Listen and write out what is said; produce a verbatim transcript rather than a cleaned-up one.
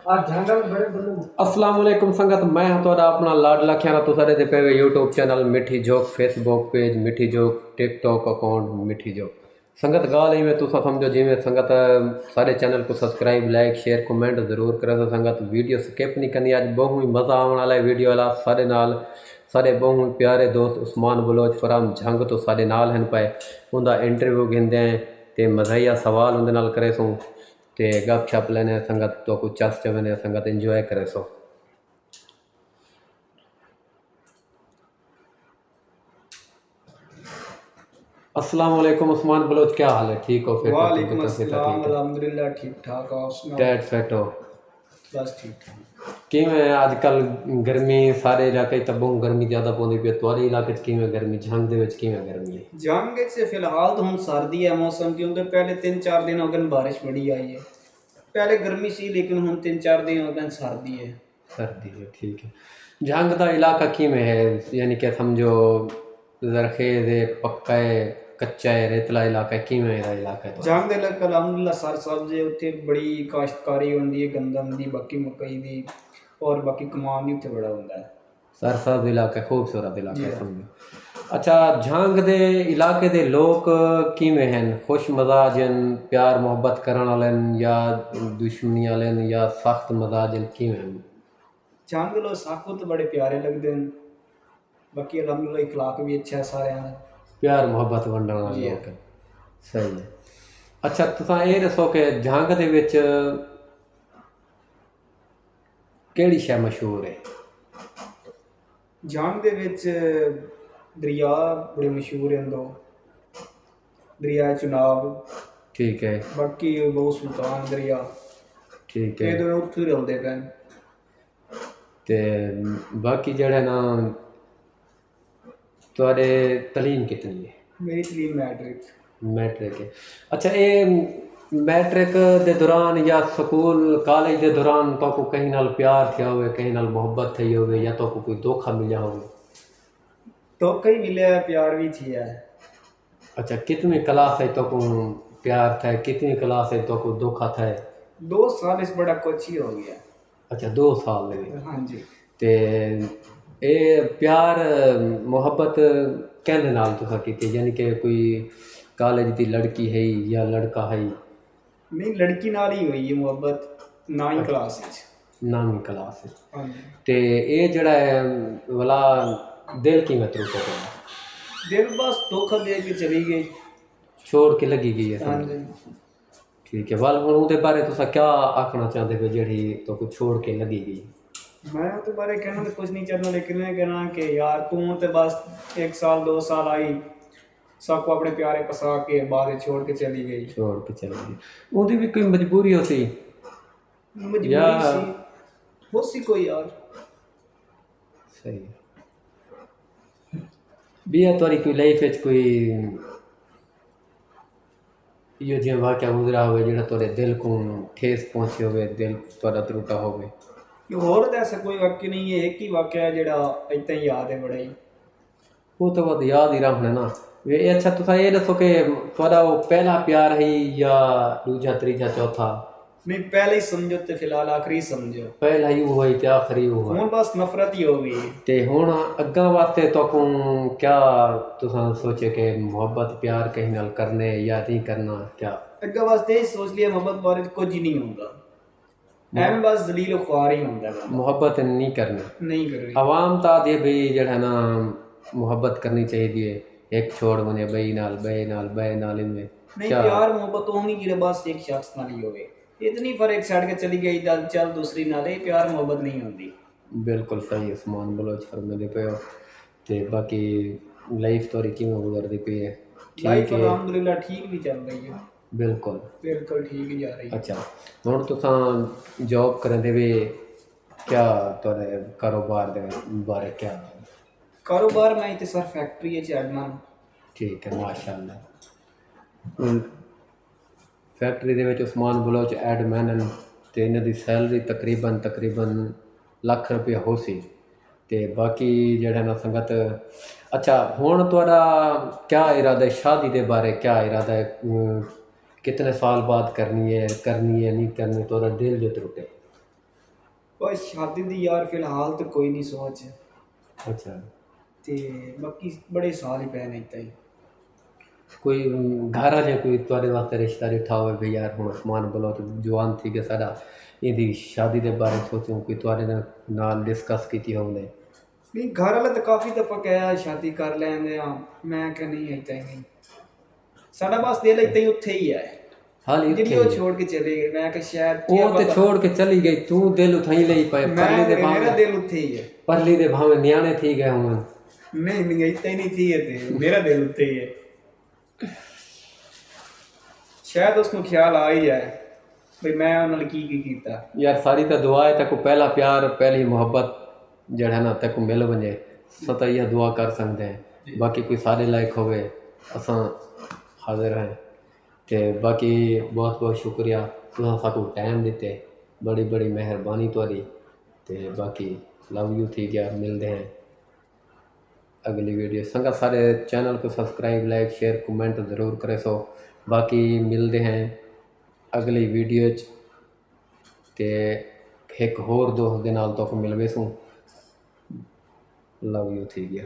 السلام علیکم سنگت، میں ہاں تہاݙا اپݨا لاڈلا کھیرا۔ تساں ݙیہدے پئے وے یوٹیوب چینل مٹھی جھوک، فیس بک پیج مٹھی جھوک، ٹک ٹاک اکاؤنٹ مٹھی جھوک۔ سنگت، ڳالھ ایویں تساں سمجھو جیویں سنگت ساݙے چینل کوں سبسکرائب، لائک، شیئر، کمنٹ ضرور کریسو۔ سنگت، ویڈیو سکپ نہیں کرنی، اڄ ٻہوں ہی مزہ آوݨ والا ہے ویڈیو والا۔ ساݙے نال ساݙے ٻہوں ہی پیارے دوست عثمان بلوچ فرام جھنگ توں ساݙے نال ہن پئے، اوندا انٹرویو گھندے ہیں تے مزاحیہ سوال اوندے نال کریسوں۔ تے گپ شپ لینے سنگت، تہاکوں چس چویندے سنگت، انجوائے کریسو۔ السلام علیکم عثمان بلوچ، کیا حال ہے؟ ٹھیک ہو؟ فٹ ہو؟ وعلیکم طبیعت صحت السلام، ٹھیک ہے؟ الحمدللہ ٹھیک ٹھاک ہو، آپ سناؤ؟ ٹیٹ فٹ ہو؟ بس ٹھیک ٹھاک۔ کیویں ہے اج کل گرمی؟ سارے علاقے تے بہوں گرمی زیادہ پوندی پئی ہے، تہاݙے علاقے چ کیویں گرمی؟ جھنگ دے وچ کیویں گرمی ہے؟ جھنگ اچ فی الحال تو ہن سردی ہے موسم، کیونکہ پہلے تین چار دن ہو گئے بارش بڑی آئی ہے۔ پہلے گرمی سی، لیکن ہن تین چار دن ہو گئے سردی ہے۔ سردی ہے، ٹھیک ہے۔ جھنگ دا علاقہ کیویں ہے؟ یعنی کہ سمجھو زرخیز ہے، پکا ہے، کچا ہے، ریتلا علاقہ ہے، کیویں دا علاقہ ہے تہاݙا؟ جھنگ دا علاقہ الحمدللہ سر سبز ہے، اتھے بڑی کاشتکاری ہوندی ہے گندم دی، باقی مکئی دی، اور باقی کمان دی اتھے بڑا ہوندا ہے۔ سرسبز علاقہ، خوبصورت علاقہ ہے، جی۔ سمجھو۔ اچھا، جھنگ دے علاقے دے لوک کیویں ہن؟ خوش مزاج ہن، پیار محبت کرݨ والے ہن یا دشمنی والے ہن یا سخت مزاج ہن، کیویں ہن؟ جھنگ دے لوک ساکوں تو بڑے پیارے لڳدے ہن، باقی الحمدللہ اخلاق بھی اچھا ہے سارے ہاں۔ پیار محبت ونڈݨ والے، جی۔ لوک ہن۔ صحیح ہے۔ اچھا، تساں اے ݙسو کہ جھنگ دے وچ کیڑھی شے مشہور ہے؟ جھنگ دے وچ دریا بڑے مشہور ہیں، دو، دریا چناب، ٹھیک ہے۔ باقی بہو سلطان دریا، ٹھیک ہے۔ اے دو اتھوں ہی رلدے پئے۔ تے باقی جڑے نا، تہاݙے تعلیم کتنی ہے؟ میری تعلیم میٹرک۔ میٹرک ہے۔ اچھا، اے میٹرک دے دوران یا سکول، کالج دے دوران تہاکوں کہیں نال پیار تھیا ہوئے، کہیں نال محبت تھئی ہوئے یا تہاکوں کوئی دھوکا ملیا ہوئے؟ دھوکا ہی ملیا ہے، پیار بھی تھیا ہے۔ اچھا، کتنی کلاس ہے تہاکوں پیار تھئے، کتنی کلاس ہے تہاکوں دھوکا تھئے؟ دو سال اس بڑا کچھ ہی ہو گیا۔ اچھا، دو سال لڳے۔ ہاں جی۔ تے اے پیار محبت کیندے نال تساں کیتی؟ یعنی کہ کوئی کالج دی لڑکی ہئی یا لڑکا ہئی؟ نہیں، لڑکی نال ہی ہوئی ہے محبت، نائنتھ اچھا۔ کلاس وچ۔ نائنتھ کلاس وچ۔ ہاں جی۔ تے اے جڑا ہے ولا دل کیویں ترٹے تہاݙا؟ دل بس دھوکا دے کے چلی گئی۔ چھوڑ کے لگی گئی ہے ہاں سمجھ۔ جی۔ ٹھیک ہے، ول ہݨ اوندے بارے تساں کیا آکھݨا چاہندے پئے جیڑھی تہاکوں چھوڑ کے لڳی ڳئی؟ میں اوندے بارے کہݨا تے کچھ نہیں چاہندا، لیکن میں کہݨا کہ یار توں تے بس ایک سال دو سال آئی، ساکوں اپݨے پیارے پسا کے بعد وچ چھوڑ کے چلی گئی۔ چھوڑ کے چلی گئی۔ اوندی بھی کوئی مجبوری ہوسی؟ مجبوری یا سی، ہوسی کوئی یار۔ صحیح۔ ٻیا تہاݙی کوئی لائف وچ کوئی ایہو جیہاں واقعہ گزرا ہووے جیڑھا تہاݙے دل کوں ٹھیس پہنچی ہووے، دل تہاݙا ترٹا ہووے؟ ہور تاں ایسا کوئی واقعہ نہیں ہے، ہک ہی واقعہ ہے جیڑھا اڄ تائیں یاد ہے بڑا ہی۔ او تاں وت یاد ہی رہݨا نا۔ وے اچھا، تساں اے ݙسو کہ تہاݙا او پہلا پیار ہئی یا ݙوجھا، تریجھا، چوتھا؟ نہیں، پہلا ہی سمجھو تے فی الحال آخری سمجھو۔ پہلا ہی اوہو ہئی تے آخری اوہو ہئی۔ ہݨ بس نفرت ہی ہو ڳئی۔ تے ہݨ اڳاں واسطے تہاکوں کیا تساں سوچے کہ محبت پیار کہیں نال کرنے یا نہیں کرنا کیا؟ اڳاں واسطے اے سوچ لیا محبت بارے کچھ ہی نہیں ہوندا۔ ایویں بس ذلیل و خوار ہی ہوندا ہے بندہ۔ محبت نہیں کرنی۔ نہیں کرنی۔ عوام تاں آہدی ہے بھئی جیڑھا نا محبت کرنی چاہیدی ہے، ہک چھوڑ ونڄے ٻئی نال، ٻئے نال، ٻئے نال، ایویں۔ نہیں، کیا؟ پیار محبت او نہیں جیڑھا بس ہک شخص نال ہی ہووے۔ اتنی فرق چھڈ کے چلی گئی، چل دوسری نال، اے پیار محبت نہیں ہوندی۔ بالکل صحیح عثمان بلوچ فرمیندے پئے ہو۔ تے باقی لائف تہاݙی کیویں گزردی پئی ہے؟ ٹھیک لائف ہے؟ الحمدللہ ٹھیک بھی چل رہی ہے۔ بالکل۔ بالکل ٹھیک ہی جا رہی ہے۔ اچھا، ہݨ تساں جاب کریندے وے، کیا تہاݙے کاروبار دے بارے کیا؟ کاروبار میں اتھے سر فیکٹری ہے چیئرمین۔ ٹھیک ہے، ماشاءاللہ۔ ہݨ فیکٹری دے وچ عثمان بلوچ ایڈمن ہن تے انہاں دی سیلری تقریباً، تقریباً لکھ روپیہ ہوسی۔ تے باقی جیڑھا نا سنگت، اچھا، ہݨ تہاݙا کیا ارادہ ہے؟ شادی دے بارے کیا ارادہ ہے؟ ام، کتنے سال بعد کرنی ہے، کرنی ہے، نہیں کرنی؟ تہاݙا دل جو ترٹے۔ بس شادی دی یار فی الحال تے کوئی نہیں سوچ۔ اچھا۔ تے باقی بڑے سال ہی پے نے اتھے ہی۔ کوئی گھر والے کوئی تہاݙے واسطے رشتہ ݙٹھا ہوئے بھئی یار ہݨ عثمان بلوچ جوان تھی ڳئے ساݙا، ایندی شادی دے بارے سوچوں، کوئی تہاݙے نال ڈسکس کیتی ہووے؟ نہیں، گھر والا تو کافی دفعہ کہیا شادی کر لیندے ہاں، میں کہ نہیں اتھے ہی نہیں۔ ساݙا بس دل اتھے ہی اتھے ہی ہے۔ حال اتھے جدی ہی وہ ہے۔ چھوڑ کے چلے گئے، میں کہ شاید وہ تے چھوڑ کے چلی گئی، توں دل اتھائیں لئی پئے، پرلی دے میرا بھاویں دل اتھے ہی ہے۔ پرلی دے بھاویں نیانے تھی ڳئے ہوون۔ نہیں نہیں، اتھے نہیں تھی ہے، میرا دل اتھے ہی ہے۔ شاید اس کو خیال آ ہی جائے بھئی میں انہاں نے کی کی کیتا۔ یار ساری تاں دعا ہے تیکوں پہلا پیار، پہلی محبت جیڑھا نا تیکوں مل ونڄے، اساں تاں ایہا دعا کر سڳدے ہیں۔ باقی کوئی ساݙے لائق ہووے، اساں حاضر ہیں۔ تے باقی بہت بہت شکریہ، تساں ساکوں ٹائم ݙتے، بڑی بڑی مہربانی تہاݙی۔ تے باقی لو یو تھی ڳیا، ملدے ہیں اڳلی ویڈیو۔ سنگت سارے چینل کوں سبسکرائب، لائک، شیئر، کمنٹ ضرور کریسو۔ باقی ملدے ہیں اڳلی ویڈیو اچ تے ہک ہور دوست دے نال تہاکوں ملویسوں۔ لو یو تھی ڳیا۔